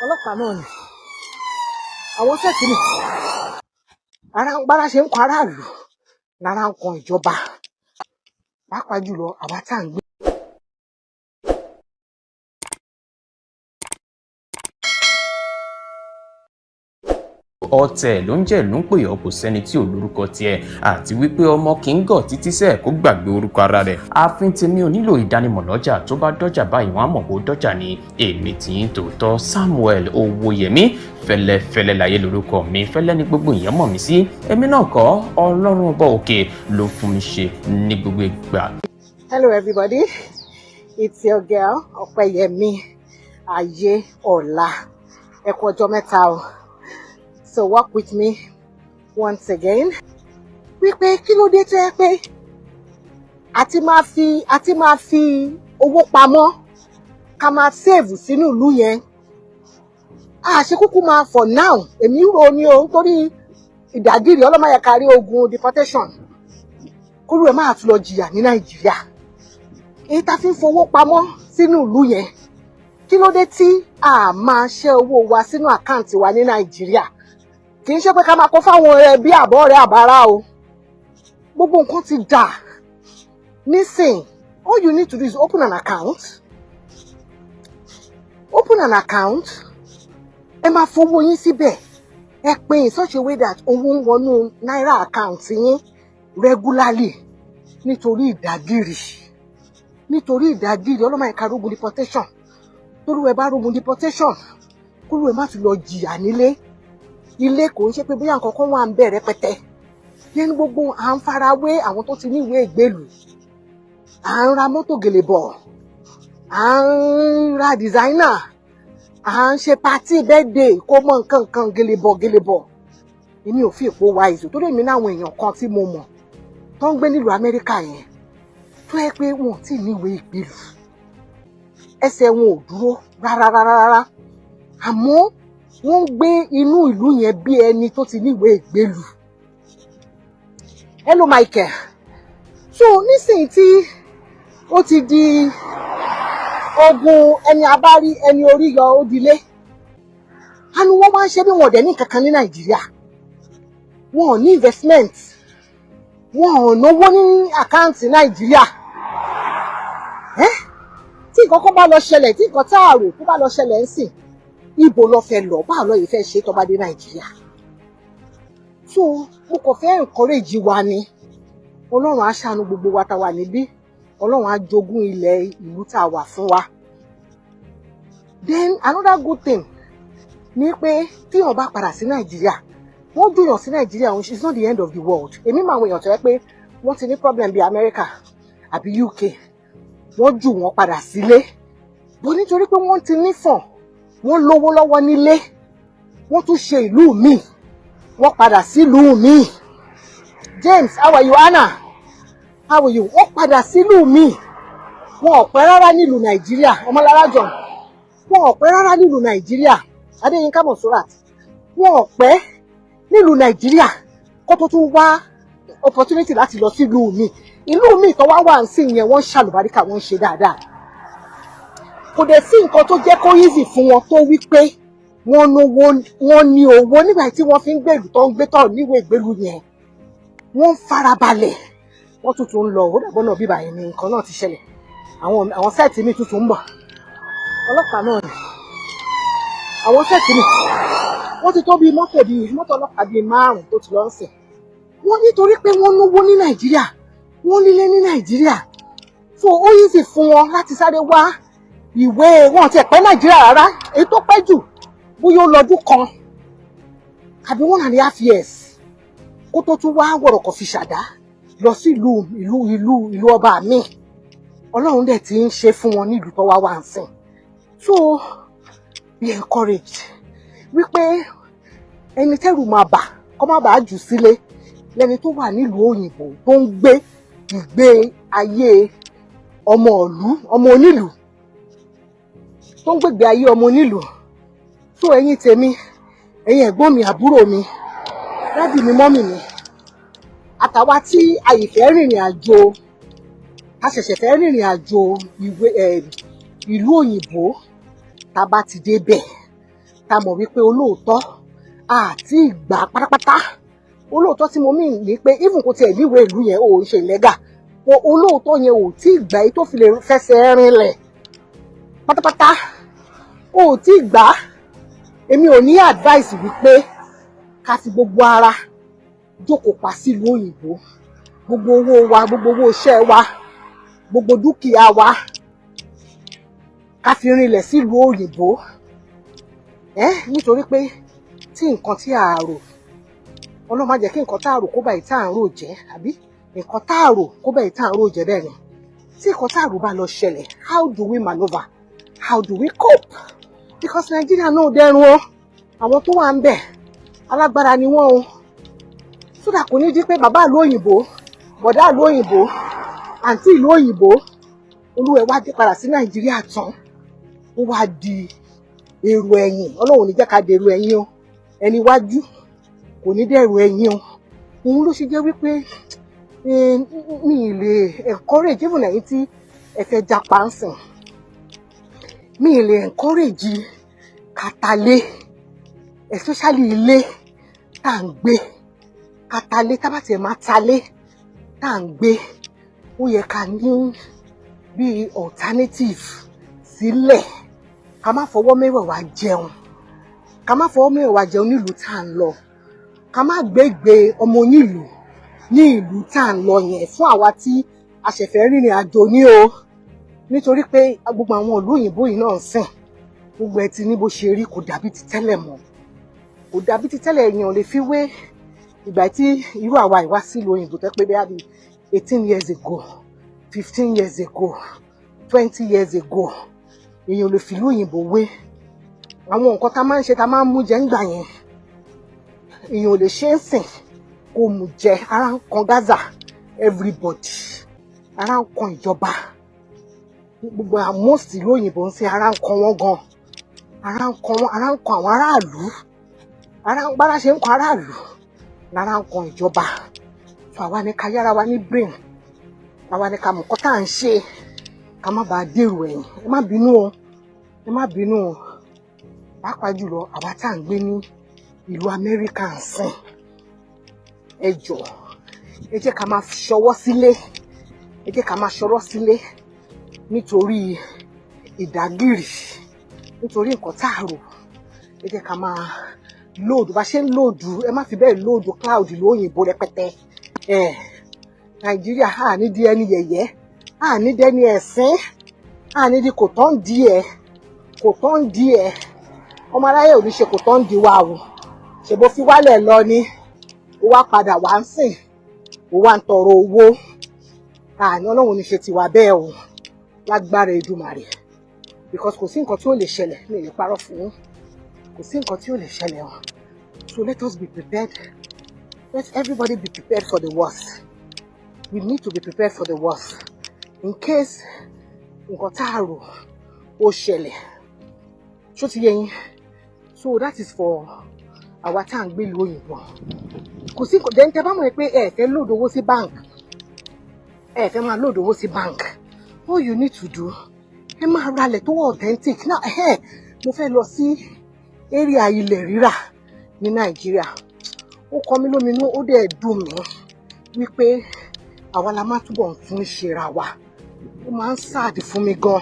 Ọlọ́pàá náà ni àwọn set ni ara ń bára ṣe ń kọ aráàlú lára ń kan ìjọba, pàápàá jùlọ àwa tá à ń gbé. Ọ̀tẹ̀ ló ń jẹ́ ló ń pè ọ́, kò sẹ́ni tí ò lórúkọ tiẹ̀, àti wípé ọmọ kì í gọ̀ títí sẹ́ẹ̀ kó gbàgbé orúkọ ara rẹ̀. Ààfin tèmi ò nílò ìdánimọ̀ lọ́jà, tó bá dọ́jà báyìí wọ́n á mọ̀ kó dọ́jà ni. Èmi tì í tòótọ́, Samuel Owóyẹmí fẹ́lẹ́fẹ́lẹ́ láyé lórúkọ mi, fẹ́lẹ́ ní gbogbo èèyàn mọ̀ mí sí. Èmi náà kọ́, Ọlọ́run ọba òkè ló fún mi ṣe ní gbogbo ìgbà. Hello everybody, it's your girl Ọpẹ́yẹmí Ayéọlá. Ẹ kú ọjọ́ mẹ́ta o. So work with me once again. Wípé kí ló dé tó yẹ pé àti máa fi owó pamọ́, ká máa save sínú ìlú yẹn, a ṣe kúkú máa for now. Èmi rò ní o, nítorí ìdàgìrì ọlọ́mọ kárí ogun deportation kúrú ẹ̀ máa tún lọ jìyà ní Nàìjíríà. Èyí tá fi ń fowó pamọ́ sínú ìlú yẹn, kí ló dé tí a máa ṣẹ́ owó wa sínú account wa ní Nàìjíríà? Kì í ṣe pé ká máa kó fáwọn ẹbí àbọ̀ rẹ̀ àbára o. Gbogbo nǹkan ti dà nísìn. All you need to do is open an account, open an account. Ẹ máa fowó yín síbẹ̀, ẹ pín in such a way that owó ń wọnú náírà account yín regularly, nítorí ìdágìrì, nítorí ìdágìrì ọlọ́mọ ẹ̀ka rógun deportation. Torí ẹ bá rógun deportation, kúrò ẹ má tún lọ jìyà nílé. Ilé kò ń ṣe pé bóyá nǹkan kan wà ń bẹ̀ rẹpẹtẹ yẹn. Gbogbo à ń farawé àwọn tó ti níwèé ìgbélùú, à ń ra mọ́tò gèlèbọ̀, à ń ra designer, à ń ṣe party, birthday, kó mọ nǹkan nǹkan gèlèbọ̀ gèlèbọ̀. Èmi ò fi èpo wise, torí èmi náà, àwọn èèyàn kan tí mo mọ̀ tó ń gbé nílùú Amẹ́ríkà yẹn, tó yẹ pé wọn ò tí ì níwèé ìgbélùú, ẹsẹ̀ wọn ò dúró rárá rárá rárá, àmọ́ wọ́n ń gbé inú ìlú yẹn bí ẹni tó ti níwèé ìgbélùú. Hello Michael. So nísìnyí tí ó ti di ogun, ẹni abárí ẹni orí yọ ó dilé, àánú wọn wá ń ṣe bí wọn ò dẹ̀ ní kankan ní Nàìjíríà. Wọn ò ní investment, wọn ò náwó ní account Nàìjíríà. Tí nǹkan kan bá lọ ṣẹlẹ̀, tí nǹkan tá a rò tó bá lọ ṣẹlẹ̀ ń sìn, ibo lọ fẹ́ lọ? Báwo lọ yìí fẹ́ ṣe tó bá dé Nàìjíríà? So mo kàn fẹ́ encourage wa ni. Ọlọ́run á ṣàánú gbogbo wa tá a wà níbí. Ọlọ́run á jogún ilẹ̀ ìlú tá a wà fún wa. Then another good thing ni pé tíyàn bá padà sí Nàìjíríà, wọ́n jùyàn sí Nàìjíríà, it's not the end of the world. Èmi máa àwọn èèyàn tó yẹ pé wọ́n ti ní problem bíi America àbí UK, wọ́n jù wọ́n padà sílé bó, nítorí pé wọ́n ti nífọ̀n, wọ́n lówó lọ́wọ́ nílé, wọ́n tún ṣe ìlú míì, wọ́n padà sílùú míì. James, how are you? Anna, how are you? Wọ́n padà sílùú míì, wọn ò pẹ́ rárá nílùú Nàìjíríà. Ọmọlára John, wọn ò pẹ́ rárá nílùú Nàìjíríà. Adéyínká Monsurat, wọn ò pẹ́ nílùú Nàìjíríà kó tó tún wá opportunity láti lọ sílùú míì. Ìlú míì tó wá wà ń sìn yẹn, wọ́n ń ṣàlùbáríkà, wọ́n ń ṣe dáadáa. Kò dẹ̀ sí nǹkan tó jẹ́ kó easy fún wọn tó wí pé wọ́n náwó, wọ́n ní owó nígbà tí wọ́n fi ń gbèlú tó ń gbé tọ̀ níwèé ìgbélú yẹn. Wọ́n ń farabalẹ̀, wọ́n tuntun ń lọ. Ó dàgbọ́n náà bíbà yẹn ni nǹkan náà ti ṣẹlẹ̀. Àwọn set mi tuntun ń bọ̀. Ọlọ́pàá náà ni àwọn set mi. Wọ́n ti tó bíi mọ́tò, bíi mọ́tò ọlọ́pàá bíi márùn-ún tó ti lọ ń sìn wọ́n, nítorí pé wọ́n náwó ní Nàìjíríà, wọ́n nílé ní Nàìjíríà. So ó easy fún wọn láti sáré wá ìwé. Wọn ti pẹ́ Nàìjíríà rárá. Èyí tó pẹ́ jù, bóyá ó lọ́dún kan àbí 1.5 years kó tó tún wá wọ̀rọ̀kọ̀ fi ṣàdá lọ sí ìlú ọba mi. Ọlọ́run dẹ̀ ti ń ṣe fún wọn nílùú tó wá wá ń sìn. So be encouraged wípé ẹni tẹ́rù máa bà kó má bàa jù sílé lẹ́ni tó wà nílùú òyìnbó, tó ń gbé ìgbé ayé ọmọ ìlú, ọmọ onílùú, tó ń gbègbè ayé ọmọ onílùú. So ẹ̀yin tèmi, ẹ̀yin ẹ̀gbọ́n mi, àbúrò mi, daddy mi, mummy mi, àtàwa tí a yìí fẹ́ rìnrìn àjò, a ṣẹ̀ṣẹ̀ fẹ́ rìnrìn àjò ìwé ìlú òyìnbó, tá a bá ti débẹ̀, Tá mọ̀ wípé olóòótọ́ àti ìgbà pátápátá, olóòótọ́ tí mo mì ní pé even kò tiẹ̀ níwèé ìlú yẹn, ò ń ṣe illegal, olóòótọ́ yẹn ò tí ì gbà yìí tó fi lè fẹsẹ̀ rinlẹ̀ pátápátá, ò tí ì gbà. Èmi ò ní advice wípé ká fi gbogbo ara jókòó pa sílùú òyìnbó, gbogbo owó wa, gbogbo owó iṣẹ́ wa, gbogbo dúkìá wa, ká fi rinlẹ̀ sílùú òyìnbó ẹ́, nítorí pé tí nǹkan tí a rò, Ọlọ́run má jẹ́ kí nǹkan tá a rò kó báyìí tá à ń rò jẹ́, àbí nǹkan tá a rò kó báyìí tá à ń rò jẹ́. Bẹ́ẹ̀ ni, tí nǹkan tá a rò bá lọ ṣẹlẹ̀, how do we manoeuvre? How do we cope? Because Nàìjíríà náà dẹrùn o. Àwọn tó wà ń bẹ̀, alágbára ni wọ́n o. Sódà kò ní di pé bàbá ìlú òyìnbó, bọ̀dá ìlú òyìnbó, àǹtí ìlú òyìnbó, olúwẹ̀ wá dé padà sí Nàìjíríà tán, ó wá di èrò ẹ̀yìn. Ọlọ́run ò ní jẹ́ ká dèrò ẹ̀yìn o. Ẹni wájú kò ní dẹ̀rù ẹ̀yìn o. Òun ló ṣe jẹ́ wípé mi ì lè encourage even ẹ̀yin tí ẹ fẹ́ japa ń sìn, mi ì lè encourage katalé, especially ilé tá à ń gbé. Katalé, tá bá tiẹ̀ máa talé tá à ń gbé, ó yẹ ká ní bíi alternative sílẹ̀, ká má fọwọ́ mẹ́wẹ̀ẹ̀wá jẹun, ká má fọwọ́ mẹ́wẹ̀ẹ̀wá jẹun nílùú tá à ń lọ, ká má gbégbé ọmọ onílùú ní ìlú tá à ń lọ yẹn, fún àwa tí a ṣẹ̀fẹ̀ rìnrìn àjò ní o. Nítorí pé gbogbo àwọn ìlú òyìnbó yìí náà ń sìn, gbogbo ẹ ti ní bó ṣe rí, kò dàbí ti tẹ́lẹ̀ mọ́, kò dàbí ti tẹ́lẹ̀. Èèyàn lè fi wé ìgbà tí irú àwa ìwá sílùú òyìnbó tẹ́ pé bí 18 years ago, 15 years ago, 20 years ago. Èèyàn lè fi ìlú òyìnbó wé àwọn nǹkan tá a máa ń ṣe, tá a máa ń mú jẹ ńgbà yẹn. Èèyàn ò lè ṣe é sìn kó mú jẹ. Ara ń kan Gaza, everybody, ara ń kan ìjọba, gbogbo most ìlú òyìnbó ń sìn, ara ń kan wọ́n gan, ara ń kan wọ́n, ara ń kan àwọn aráàlú, ara ń bára ṣe ń kan aráàlú lára ń kan ìjọba. So àwa ní ká yára wa ní brain, àwa ní ká mọ̀ nǹkan tá à ń ṣe, ká má bàa dèrò ẹ̀yìn. Ẹ má bínú o, ẹ má bínú o. Pàápàá jùlọ àwa tá à ń gbé ní ìlú Amẹ́ríkà ń sìn, ẹ jọ̀ọ́, ẹ jẹ́ ká máa ṣọwọ́ sílé, ẹ jẹ́ ká máa ṣọwọ́ sílé, nítorí ìdágìrì, nítorí nǹkan tá a rò. Ẹ jẹ́ ká máa load bá ṣe ń load. Ẹ má fi bẹ́ẹ̀ load cloud lóyìnbó rẹpẹtẹ. Ẹ Nàìjíríà, à ní di ẹni yẹ̀yẹ́, à ní dẹni ẹ̀sín, à ní di kò tán di ẹ, kò tán di ẹ. Ọmọ aráyé ò ní ṣe kò tán di wa o. Ṣèbó fi wálẹ̀ lọ ni, ó wá padà wá ń sìn, ó wá ń tọrọ owó. Àní Ọlọ́run ní ṣe tiwa bẹ́ẹ̀ o, lágbára Èdùmàrè. Because kò sí nǹkan tí ó lè ṣẹlẹ̀, mi ò lè parọ́ fún yín, kò sí nǹkan tí ó lè ṣẹlẹ̀ o. So let us be prepared. Let everybody be prepared for the worst. We need to be prepared for the worst in case nǹkan tá a rò ó ṣẹlẹ̀. Ṣó ti yé yín? So that is for àwa tá à ń gbé ìlú òyìnbó. Kò sí nǹkan then. Tẹ́ bá mọ̀ pé ẹ fẹ́ load owó sí bank, ẹ fẹ́ máa load owó sí bank, all you need to do, ẹ máa ralẹ̀ tó wà authentic náà. Ẹ mo fẹ́ lọ sí area ilẹ̀ rírà ní Nàìjíríà. Ó kọ mí lóminú, ó dẹ̀ dùn mí wípé àwa la máa túbọ̀ tún ṣera wa. Ó máa ń sad fún mi gan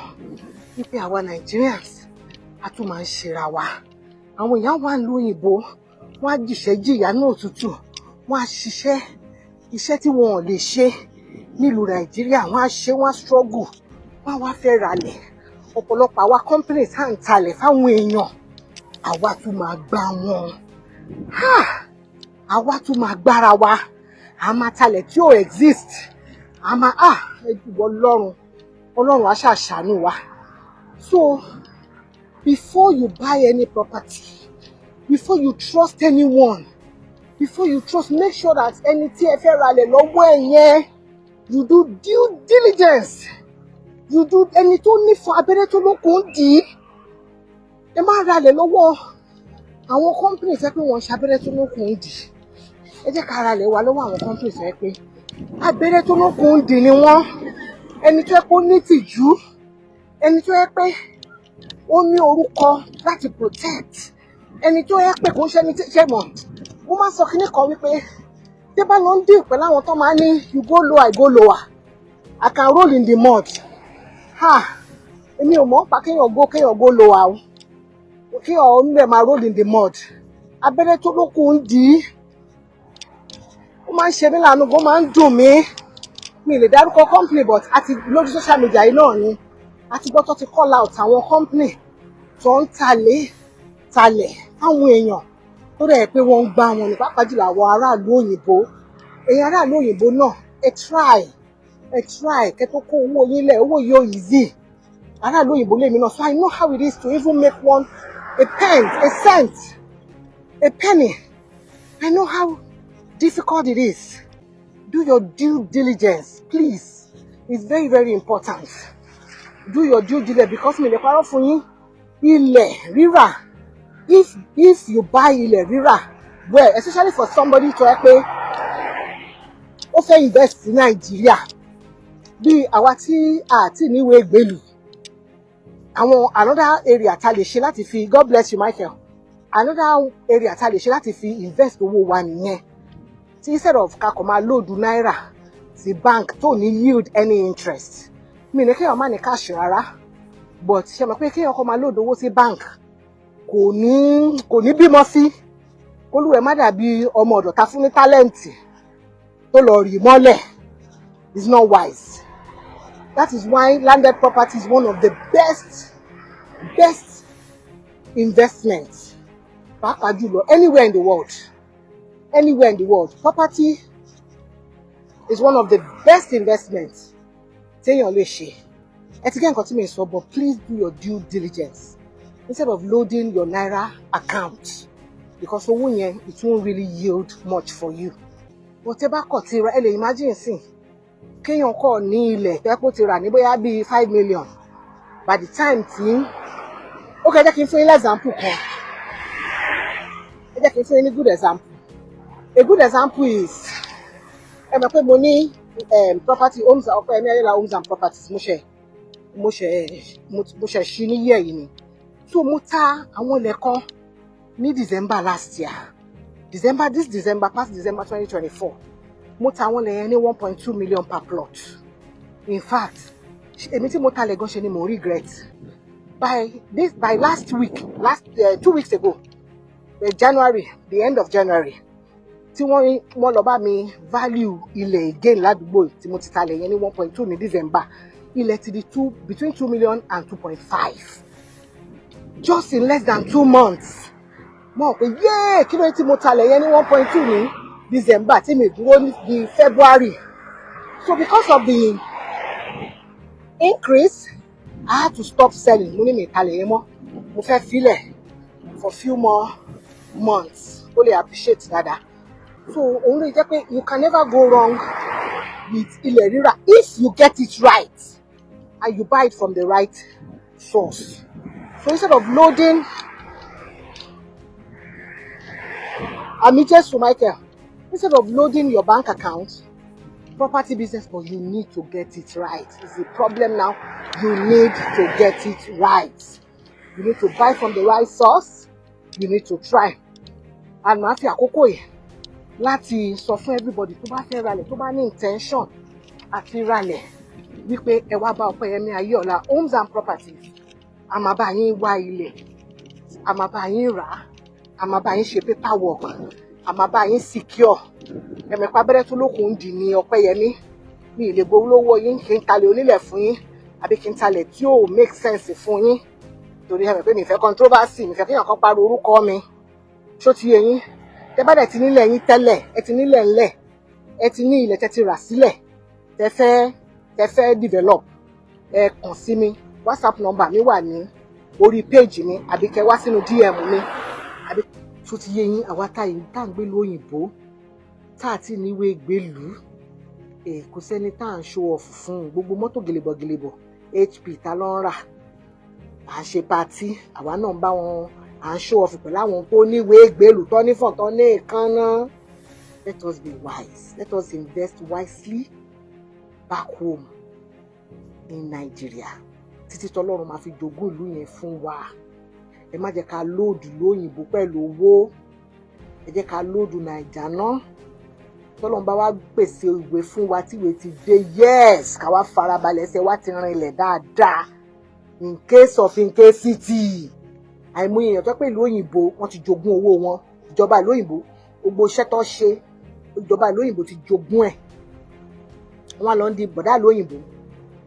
wípé àwa Nigerians, a tún máa ń ṣera wa. Àwọn èèyàn wà ní òyìnbó, wọ́n á jìṣẹ́ jìyà náà òtútù, wọ́n á ṣiṣẹ́ iṣẹ́ tí wọn ò lè ṣe nílùú Nàìjíríà, wọ́n á ṣe, wọ́n á struggle, wọ́n á wá fẹ́ ralẹ̀. Ọ̀pọ̀lọpọ̀ àwa company tá à ń talẹ̀ fáwọn èèyàn, àwa tún máa gbá wọn, àwa tún máa gbára wa, a máa talẹ̀ tí ò exist, a máa ìwọ Ọlọ́run, Ọlọ́run á ṣàṣàánú wa. So before you buy any property, before you trust anyone, before you trust, make sure that ẹni tí ẹ fẹ́ ralẹ̀ lọ́wọ́ ẹ̀ yẹn, you do due diligence. You do ẹni tó ní fún abẹ́rẹ́ tó lókun dì í. Ẹ má ralẹ̀ lọ́wọ́ àwọn company tẹ́ pé wọ́n ń ṣe abẹ́rẹ́ tó lókun dì í. Ẹ jẹ́ ká ralẹ̀ wa lọ́wọ́ àwọn company tẹ́ pé abẹ́rẹ́ tó lókun dì ni wọ́n, ẹni tó yẹ kó ní tìjú, ẹni tó yẹ pé ó ní orúkọ láti protect. Ẹni tó yẹ pé kò ń ṣe ẹni tí ṣe mọ̀, mo máa ń sọ kinní kan wípé tí bá lọ ń deal pẹ̀lú àwọn tó máa ní "You go low, I go lower, I can roll in the mud." Ha, èmi ò mọ̀ pa kéèyàn go lower o, kéèyàn ń bẹ̀ máa roll in the mud. Abẹ́rẹ́ tó lókun ń dì í, ó máa ń ṣe mí láàánú gan, máa ń dùn mí. Mi lè dárúkọ company, but àti lórí social media yìí náà ni àti gbọ́ tó ti call out àwọn company tó ń talé talẹ̀ fáwọn èèyàn, tó dẹ̀ pé wọ́n ń gbá wọn ní, pàápàá jùlọ àwọn aráàlú òyìnbó. Èèyàn aráàlú òyìnbó náà, ẹ try, ẹ try kẹ́ tó kó owó yín lẹ̀. Owó yìí ò easy. Aráàlú òyìnbó lèmi náà, so I know how it is to even make one a pen, a cent, a penny. I know how difficult it is. Do your due diligence, please. It's very, very important. Do your due diligence, because mi lè parọ́ fún yín, ilẹ̀ rírà, if you buy ilẹ̀ rírà well, especially for somebody tó yẹ pé ó fẹ́ invest sí Nàìjíríà, bí àwa tí a ti níwèé gbèlú, àwọn another area tá lè ṣe láti fi, God bless you, Michael, another area tá lè ṣe láti fi invest owó wa nìyẹn, tí instead of ká kàn máa load náírà sí bank tó ní yield any interest. Mi ní kéèyàn má ní cash rárá, but ṣe mọ̀ pé kéèyàn kàn máa load owó sí bank kò ní bímọ sí kólúwẹ̀, má dàbí ọmọ ọ̀dọ̀ ta fún ní talent tó lọ rì mọ́lẹ̀. Is not wise. That is why landed property is one of the best investments, pàápàá jùlọ anywhere in the world. Anywhere in the world, property is one of the best investments téèyàn lè ṣe. Ẹ ti gẹ́ nǹkan tí mi sọ, but please do your due diligence instead of loading your naira account, because owó yẹn, it won't really yield much for you. But tẹ́ bá kọ̀ ti ra, ẹ lè imagine sìn kéèyàn kọ̀ ní ilẹ̀ tẹ́ kó ti rà ní bóyá bíi 5 million, by the time tí ó kẹ́, jẹ́ kí n fún yín example kan. Ẹ jẹ́ kí n fún yín ní good example. A good example is, ẹ mọ̀ pé mo ní property, homes, Ọpẹ́yẹmí Ayéọlá Homes and Properties. Mo ṣe ṣí ní year yìí ni. So mo ta àwọn ilẹ̀ kan ní December last year, December, this December, past December 2024. Mo ta àwọn ilẹ̀ yẹn ní 1.2 million per plot. In fact, èmi tí mo talẹ̀ gan ṣe ni mo regret. By last week, last 2 weeks ago, January, the end of January, tí wọ́n lọ bá mi value ilẹ̀ again ládùúgbò tí mo ti talẹ̀ yẹn ní 1.2 ní December, ilẹ̀ ti di two between 2 million and 2.5, just in less than 2 months. Mo rò pé yéé, kí ló dé tí mo talẹ̀ yẹn ní 1.2 ní December tí mi dúró ní February? So because of the increase, I had to stop selling. Mo ní mi talẹ̀ yẹn mọ́, mo fẹ́ filẹ̀ for few more months ó lè appreciate dáadáa. So òun ló jẹ́ pé you can never go wrong with ilẹ̀ rírà if you get it right and you buy it from the right source. So instead of loading, àmín Jésù, Michael, instead of loading your bank account, property business, but you need to get it right. It's the problem now. You need to get it right. You need to buy from the right source. You need to try. And màá fi àkókò yìí láti sọ fún everybody tó bá fẹ́ ralẹ̀, tó bá ní intention àti ralẹ̀, wípé ẹ wá bá Ọpẹ́yẹmí Ayéọlá Homes and Properties. A máa bá yín wá ilẹ̀, a máa bá yín rà á, a máa bá yín ṣe paper work, a máa bá yín secure. Ẹ̀mẹ̀pá abẹ́rẹ́ tó lókun dì ní Ọpẹ́yẹmí. Mi ì lè gbowó lọ́wọ́ yín kí n talẹ̀ onílẹ̀ fún yín, àbí kí n talẹ̀ tí ò make sense fún yín, torí ẹ mọ̀ pé mi fẹ́ controversy, mi fẹ́ kéèyàn kan pariwo orúkọ mi. Ṣó ti yé yín? Tẹ bá dẹ̀ ti nílẹ̀ yín tẹ́lẹ̀, ẹ ti nílẹ̀ ńlẹ̀, ẹ ti ní ilẹ̀ tẹ́ ti rà sílẹ̀, tẹ́ fẹ́ develop, ẹ kàn sí mi. WhatsApp number mi wà ní orí page mi, àbí kẹ́ wá sínú DM mi, àbí. Ṣó ti yé yín? Àwa tá à ń gbé lóyìnbó, tá à ti níwèé gbélùú, kò sẹ́ni tá à ń show off fún. Gbogbo mọ́tò gèlèbọ̀gèlèbọ̀ HP ta ló ń rà, à ń ṣe party, àwa náà ń bá wọn, à ń show off pẹ̀lú àwọn tó níwèé gbélùú, tó nífọ̀n, tó ní ìkànnà. Let us be wise. Let us invest wisely back home in Nigeria títí tọ́lọ́run máa fi jogún ìlú yẹn fún wa. Ẹ má jẹ́ ká load lóyìnbó pẹ̀lú owó. Ẹ jẹ́ ká load Nàìjà náà. Tọ́lọ́run bá wá pèsè ìwé fún wa, tí ìwé ti dé, yes, ká wá farabalẹ̀, ẹsẹ̀ wá ti rinlẹ̀ dáadáa in case of incasity. Àìmọye èèyàn tó pé ìlú òyìnbó, wọ́n ti jogún owó wọn. Ìjọba ìlú òyìnbó, gbogbo iṣẹ́ tó ṣe, ìjọba ìlú òyìnbó ti jogún ẹ̀. Wọ́n lọ ń di bọ̀dá ìlú òyìnbó,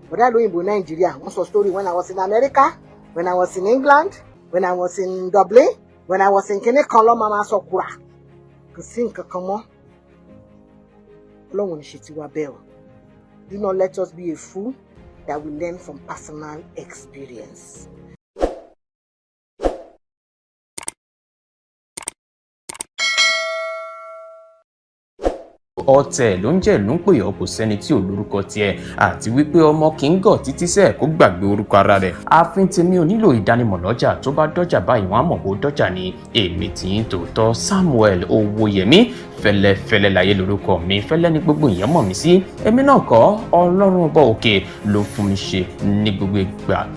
bọ̀dá ìlú òyìnbó Nàìjíríà. Wọ́n sọ story: "When I was in America, when I was in England, when I was in Dublin, when I was in kinní kan" lọ́ máa sọ kura. Kò sí nǹkan kan mọ́. Ọlọ́run ní ṣe tiwa bẹ́ẹ̀ o. Do not let us be a fool that will learn from personal experience. Ọ̀tẹ̀ ló ń jẹ́ ìlú ń pè ọ́, kò sẹ́ni tí ò lórúkọ tiẹ̀, àti wípé ọmọ kì í gọ̀ títí sẹ́ẹ̀ kó gbàgbé orúkọ ara rẹ̀. Ààfin tèmi ò nílò ìdánimọ̀ lọ́jà, tó bá dọ́jà báyìí, wọ́n á mọ̀ bó dọ́jà ni. Èmi tì í tòótọ́, Samuel Owóyẹmí Fẹ́lẹ́fẹ́lẹ́ láyé lórúkọ mi. Fẹ́lẹ́ ní gbogbo èèyàn mọ̀ mí sí. Èmi náà kọ́, Ọlọ́run Ọba òkè ló fún mi ṣe ní gbogbo ìgbà.